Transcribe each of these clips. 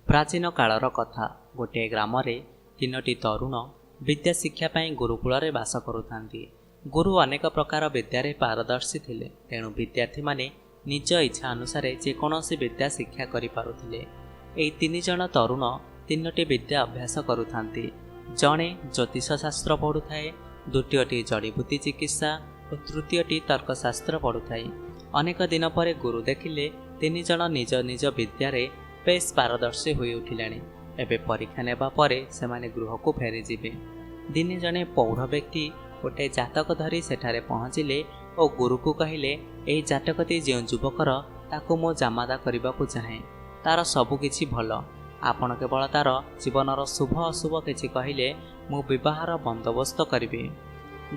ପ୍ରାଚୀନ କାଳର କଥା। ଗୋଟିଏ ଗ୍ରାମରେ ତିନୋଟି ତରୁଣ ବିଦ୍ୟା ଶିକ୍ଷା ପାଇଁ ଗୁରୁକୁଳରେ ବାସ କରୁଥାନ୍ତି। ଗୁରୁ ଅନେକ ପ୍ରକାର ବିଦ୍ୟାରେ ପାରଦର୍ଶୀ ଥିଲେ। ତେଣୁ ବିଦ୍ୟାର୍ଥୀମାନେ ନିଜ ଇଚ୍ଛା ଅନୁସାରେ ଯେକୌଣସି ବିଦ୍ୟା ଶିକ୍ଷା କରିପାରୁଥିଲେ। ଏହି ତିନିଜଣ ତରୁଣ ତିନୋଟି ବିଦ୍ୟା ଅଭ୍ୟାସ କରୁଥାନ୍ତି। ଜଣେ ଜ୍ୟୋତିଷ ଶାସ୍ତ୍ର ପଢ଼ୁଥାଏ, ଦ୍ୱିତୀୟଟି ଜଡ଼ିବୁଟି ଚିକିତ୍ସା ଓ ତୃତୀୟଟି ତର୍କଶାସ୍ତ୍ର ପଢ଼ୁଥାଏ। ଅନେକ ଦିନ ପରେ ଗୁରୁ ଦେଖିଲେ ତିନିଜଣ ନିଜ ନିଜ ବିଦ୍ୟାରେ ବେଶ୍ ପାରଦର୍ଶୀ ହୋଇ ଉଠିଲେଣି। ଏବେ ପରୀକ୍ଷା ନେବା ପରେ ସେମାନେ ଗୃହକୁ ଫେରିଯିବେ। ଦିନେ ଜଣେ ପୌଢ଼ ବ୍ୟକ୍ତି ଗୋଟାଏ ଜାତକ ଧରି ସେଠାରେ ପହଞ୍ଚିଲେ ଓ ଗୁରୁକୁ କହିଲେ, ଏହି ଜାତକଟି ଯେଉଁ ଯୁବକର, ତାକୁ ମୁଁ ଜାମାତା କରିବାକୁ ଚାହେଁ। ତାର ସବୁ କିଛି ଭଲ। ଆପଣ କେବଳ ତାର ଜୀବନର ଶୁଭ ଅଶୁଭ କିଛି କହିଲେ ମୁଁ ବିବାହର ବନ୍ଦୋବସ୍ତ କରିବି।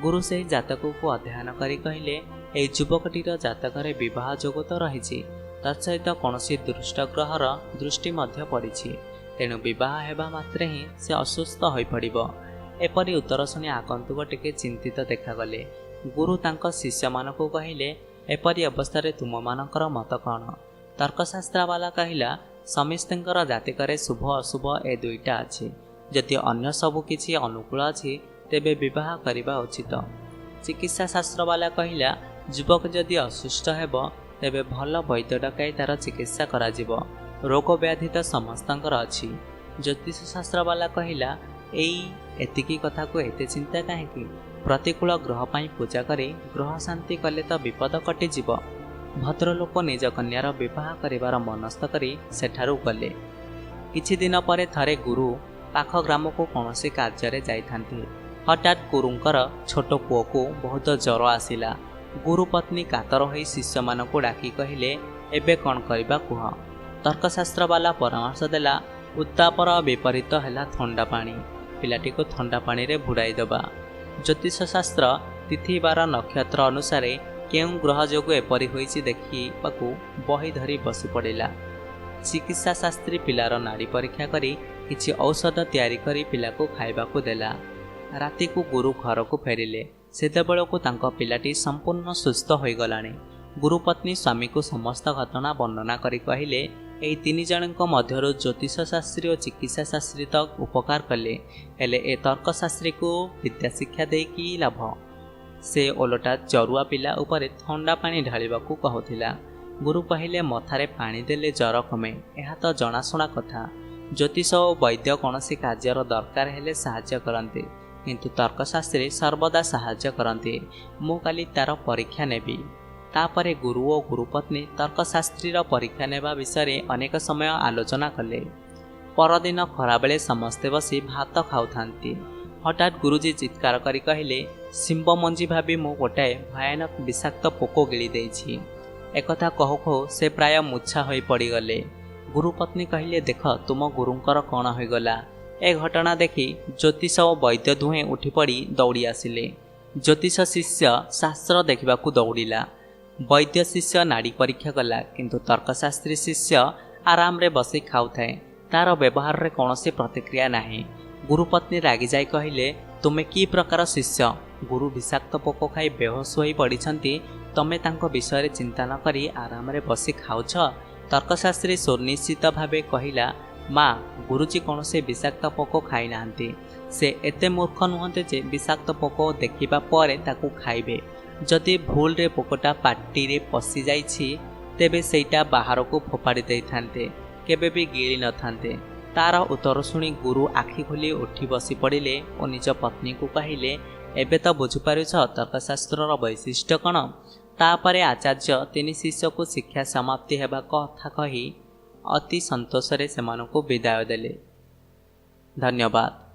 ଗୁରୁ ସେହି ଜାତକକୁ ଅଧ୍ୟୟନ କରି କହିଲେ, ଏହି ଯୁବକଟିର ଜାତକରେ ବିବାହ ଯୋଗ ତ ରହିଛି, ତତ୍ସହିତ କୌଣସି ଦୁଷ୍ଟ ଗ୍ରହର ଦୃଷ୍ଟି ମଧ୍ୟ ପଡ଼ିଛି। ତେଣୁ ବିବାହ ହେବା ମାତ୍ରେ ହିଁ ସେ ଅସୁସ୍ଥ ହୋଇପଡ଼ିବ। ଏପରି ଉତ୍ତର ଶୁଣି ଆଗନ୍ତୁକ ଟିକେ ଚିନ୍ତିତ ଦେଖାଗଲେ। ଗୁରୁ ତାଙ୍କ ଶିଷ୍ୟମାନଙ୍କୁ କହିଲେ, ଏପରି ଅବସ୍ଥାରେ ତୁମମାନଙ୍କର ମତ କ'ଣ? ତର୍କଶାସ୍ତ୍ରବାଲା କହିଲା, ସମସ୍ତଙ୍କର ଜାତକରେ ଶୁଭ ଅଶୁଭ ଏ ଦୁଇଟା ଅଛି। ଯଦି ଅନ୍ୟ ସବୁ କିଛି ଅନୁକୂଳ ଅଛି, ତେବେ ବିବାହ କରିବା ଉଚିତ। ଚିକିତ୍ସା ଶାସ୍ତ୍ରବାଲା କହିଲା, ଯୁବକ ଯଦି ଅସୁସ୍ଥ ହେବ, ତେବେ ଭଲ ବୈଦ୍ୟ ଡକାଇ ତାର ଚିକିତ୍ସା କରାଯିବ। ରୋଗ ବ୍ୟାଧି ତ ସମସ୍ତଙ୍କର ଅଛି। ଜ୍ୟୋତିଷ ଶାସ୍ତ୍ରବାଲା କହିଲା, ଏଇ ଏତିକି କଥାକୁ ଏତେ ଚିନ୍ତା କାହିଁକି? ପ୍ରତିକୂଳ ଗ୍ରହ ପାଇଁ ପୂଜା କରି ଗ୍ରହ ଶାନ୍ତି କଲେ ତ ବିପଦ କଟିଯିବ। ଭଦ୍ରଲୋକ ନିଜ କନ୍ୟାର ବିବାହ କରିବାର ମନସ୍ଥ କରି ସେଠାରୁ ଗଲେ। କିଛି ଦିନ ପରେ ଥରେ ଗୁରୁ ପାଖ ଗ୍ରାମକୁ କୌଣସି କାର୍ଯ୍ୟରେ ଯାଇଥାନ୍ତି। ହଠାତ୍ ଗୁରୁଙ୍କର ଛୋଟ ପୁଅକୁ ବହୁତ ଜ୍ୱର ଆସିଲା। ଗୁରୁପତ୍ନୀ କାତର ହୋଇ ଶିଷ୍ୟମାନଙ୍କୁ ଡାକି କହିଲେ, ଏବେ କ'ଣ କରିବା କୁହ? ତର୍କଶାସ୍ତ୍ରବାଲା ପରାମର୍ଶ ଦେଲା, ଉତ୍ତାପର ବିପରୀତ ହେଲା ଥଣ୍ଡା ପାଣି। ପିଲାଟିକୁ ଥଣ୍ଡା ପାଣିରେ ବୁଡ଼ାଇ ଦେବା। ଜ୍ୟୋତିଷଶାସ୍ତ୍ର ତିଥି ବାର ନକ୍ଷତ୍ର ଅନୁସାରେ କେଉଁ ଗ୍ରହ ଯୋଗୁଁ ଏପରି ହୋଇଛି ଦେଖିବାକୁ ବହି ଧରି ବସି ପଡ଼ିଲା। ଚିକିତ୍ସା ଶାସ୍ତ୍ରୀ ପିଲାର ନାଡ଼ି ପରୀକ୍ଷା କରି କିଛି ଔଷଧ ତିଆରି କରି ପିଲାକୁ ଖାଇବାକୁ ଦେଲା। ରାତିକୁ ଗୁରୁ ଘରକୁ ଫେରିଲେ। ସେତେବେଳକୁ ତାଙ୍କ ପିଲାଟି ସମ୍ପୂର୍ଣ୍ଣ ସୁସ୍ଥ ହୋଇଗଲାଣି। ଗୁରୁପତ୍ନୀ ସ୍ୱାମୀକୁ ସମସ୍ତ ଘଟଣା ବର୍ଣ୍ଣନା କରି କହିଲେ, ଏହି ତିନି ଜଣଙ୍କ ମଧ୍ୟରୁ ଜ୍ୟୋତିଷ ଶାସ୍ତ୍ରୀ ଓ ଚିକିତ୍ସା ଶାସ୍ତ୍ରୀ ତ ଉପକାର କଲେ, ହେଲେ ଏ ତର୍କଶାସ୍ତ୍ରୀକୁ ବିଦ୍ୟା ଶିକ୍ଷା ଦେଇ କି ଲାଭ? ସେ ଓଲଟା ଜରୁଆ ପିଲା ଉପରେ ଥଣ୍ଡା ପାଣି ଢାଳିବାକୁ କହୁଥିଲା। ଗୁରୁ କହିଲେ, ମଥାରେ ପାଣି ଦେଲେ ଜ୍ୱର କମେ, ଏହା ତ ଜଣାଶୁଣା କଥା। ଜ୍ୟୋତିଷ ଓ ବୈଦ୍ୟ କୌଣସି କାର୍ଯ୍ୟର ଦରକାର ହେଲେ ସାହାଯ୍ୟ କରନ୍ତି, କିନ୍ତୁ ତର୍କଶାସ୍ତ୍ରୀ ସର୍ବଦା ସାହାଯ୍ୟ କରନ୍ତି। ମୁଁ କାଲି ତାର ପରୀକ୍ଷା ନେବି। ତାପରେ ଗୁରୁ ଓ ଗୁରୁପତ୍ନୀ ତର୍କଶାସ୍ତ୍ରୀର ପରୀକ୍ଷା ନେବା ବିଷୟରେ ଅନେକ ସମୟ ଆଲୋଚନା କଲେ। ପରଦିନ ଖରାବେଳେ ସମସ୍ତେ ବସି ଭାତ ଖାଉଥାନ୍ତି। ହଠାତ୍ ଗୁରୁଜୀ ଚିତ୍କାର କରି କହିଲେ, ଶିମ୍ବ ମଞ୍ଜି ଭାବି ମୁଁ ଗୋଟାଏ ଭୟାନକ ବିଷାକ୍ତ ପୋକ ଗିଳି ଦେଇଛି। ଏକଥା କହୁ କହୁ ସେ ପ୍ରାୟ ମୂର୍ଚ୍ଛା ହୋଇ ପଡ଼ିଗଲେ। ଗୁରୁପତ୍ନୀ କହିଲେ, ଦେଖ ତୁମ ଗୁରୁଙ୍କର କ'ଣ ହୋଇଗଲା। ଏ ଘଟଣା ଦେଖି ଜ୍ୟୋତିଷ ଓ ବୈଦ୍ୟ ଦୁହେଁ ଉଠିପଡ଼ି ଦୌଡ଼ି ଆସିଲେ। ଜ୍ୟୋତିଷ ଶିଷ୍ୟ ଶାସ୍ତ୍ର ଦେଖିବାକୁ ଦୌଡ଼ିଲା, ବୈଦ୍ୟ ଶିଷ୍ୟ ନାଡ଼ି ପରୀକ୍ଷା କଲା, କିନ୍ତୁ ତର୍କଶାସ୍ତ୍ରୀ ଶିଷ୍ୟ ଆରାମରେ ବସି ଖାଉଥାଏ। ତାର ବ୍ୟବହାରରେ କୌଣସି ପ୍ରତିକ୍ରିୟା ନାହିଁ। ଗୁରୁପତ୍ନୀ ରାଗିଯାଇ କହିଲେ, ତୁମେ କି ପ୍ରକାର ଶିଷ୍ୟ? ଗୁରୁ ବିଷାକ୍ତ ପୋକ ଖାଇ ବେହୋସ ହୋଇ ପଡ଼ିଛନ୍ତି, ତମେ ତାଙ୍କ ବିଷୟରେ ଚିନ୍ତା ନ କରି ଆରାମରେ ବସି ଖାଉଛ। ତର୍କଶାସ୍ତ୍ରୀ ସୁନିଶ୍ଚିତ ଭାବେ କହିଲା, ମା, ଗୁରୁଜୀ କୌଣସି ବିଷାକ୍ତ ପୋକ ଖାଇନାହାନ୍ତି। ସେ ଏତେ ମୂର୍ଖ ନୁହନ୍ତି ଯେ ବିଷାକ୍ତ ପୋକ ଦେଖିବା ପରେ ତାକୁ ଖାଇବେ। ଯଦି ଭୁଲରେ ପୋକଟା ପାଟିରେ ପଶିଯାଇଛି, ତେବେ ସେଇଟା ବାହାରକୁ ଫୋପାଡ଼ି ଦେଇଥାନ୍ତେ, କେବେ ବି ଗିଳି ନଥାନ୍ତେ। ତାର ଉତ୍ତର ଶୁଣି ଗୁରୁ ଆଖି ଖୋଲି ଉଠି ବସି ପଡ଼ିଲେ ଓ ନିଜ ପତ୍ନୀକୁ କହିଲେ, ଏବେ ତ ବୁଝିପାରୁଛ ତର୍କଶାସ୍ତ୍ରର ବୈଶିଷ୍ଟ୍ୟ କ'ଣ? ତାପରେ ଆଚାର୍ଯ୍ୟ ତିନି ଶିଷ୍ୟକୁ ଶିକ୍ଷା ସମାପ୍ତି ହେବା କଥା କହି ଅତି ସନ୍ତୋଷରେ ସେମାନଙ୍କୁ ବିଦାୟ ଦେଲେ। ଧନ୍ୟବାଦ।